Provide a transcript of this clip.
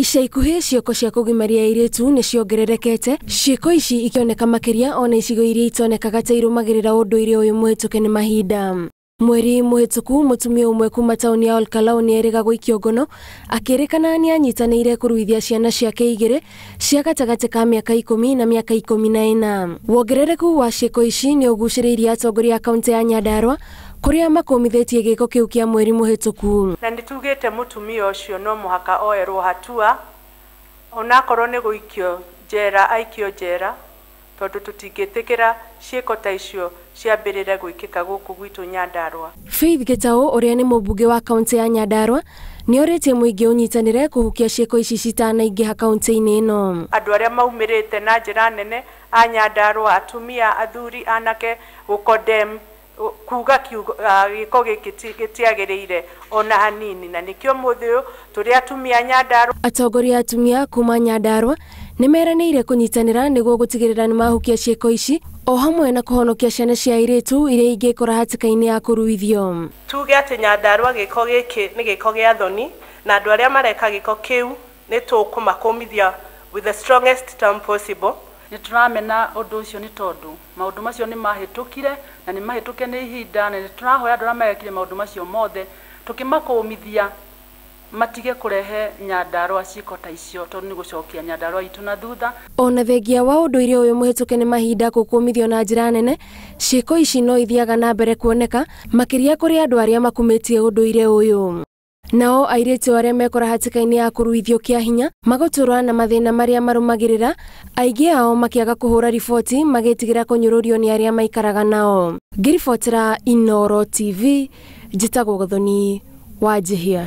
Ica ikuhĩ ciĩko cia kũgimaria airĩtu nĩ ciongererekete, ciĩko ici ikĩoneka makĩria ona icigo iria itonekaga ta irũmagĩrĩra ũndũire ũyũ mũhĩtũke nĩ mahinda. Mweri mũhĩtũku mũtumia ũmwe kuma taũni ya Olkalau nĩ erĩga gũikio ngono akĩrĩkana nĩ anyitanĩire kũruithia ciana ciake igĩrĩ cia gatagatĩ ka mĩaka 10 na mĩaka 14. Wongerereku wa ciĩko ici nĩ ũgucĩrĩirie atongoria a kaũntĩ ya Nyandarua kũrĩa makũmithĩtie gĩko kĩu kĩa mweri mũhĩtũku. Na nĩtugĩte mũtumia ũcio no mũhaka oerwo hatua onakorwo nĩ gũikio njera aikio njera, tondũ tũtingĩtĩkĩra ciĩko ta icio ciambĩrĩre gwĩkĩka gũkũ gwitũ Nyandarua. Faith Gĩtaũ ũrĩa nĩ mũmbunge wa kaũntĩ ya Nyandarua nĩ orĩtie mũingĩ ũnyitanĩre kũhukia ciĩko ici citanaingĩha kaũntĩ-inĩ ĩno. Andũ arĩa maumĩrĩte na njĩra nene a Nyandarua, atumia, athuri, anake, gũkondem kuga gĩko gĩkĩ gĩtiagĩrĩire ona hanini, na nĩkĩo mũthĩ ũyũ tũrĩ atumia Nyandarua. Atongoria atumia kuma Nyandarua nĩ meranĩire kũnyitanĩra nĩguo gũtigĩrĩra nĩ mahukia ciĩko ici o hamwe na kũhonokia ciana cia airĩtu iria ingĩkora hatĩka-inĩ ya kũruithio. Tuge atĩ Nyandarua gĩko gĩkĩ nĩ gĩko gĩa thoni, na andũ arĩa mareka gĩko kĩu nĩ tũkũmakũmithia with the strongest term possible. Nĩ tũramena ũndũ ũcio nĩ tondũ maũndũ macio nĩ mahĩtũkire na nĩ mahĩtũke nĩ ihinda, na nĩ tũrahoya andũ arĩa marekire maũndũ macio mothe tũkĩmakũmithia matige kũrehe Nyandarua ciĩko ta icio, tondũ nĩ gũcokia Nyandarua itũ na thutha. Ona thengia wa ũndũire ũyũ mũhĩtũke nĩ mahinda gũkũmithio na njĩra nene, ciĩko ici no ithiaga na mbere kuoneka makĩria kũrĩ andũ arĩa makumĩtie ũndũire ũyũ. Nao airĩtu arĩa mekora hatĩka-inĩ ya kũruithio kĩa hinya magũtũra na mathĩna marĩa marũmagĩrĩra, aingĩ ao makĩaga kũhũra riboti magĩtigĩra kũnyũrũrio nĩ arĩa maikaraga nao. Ngĩribotera Inooro TV, njĩtagwo Gathoni Wanjihia.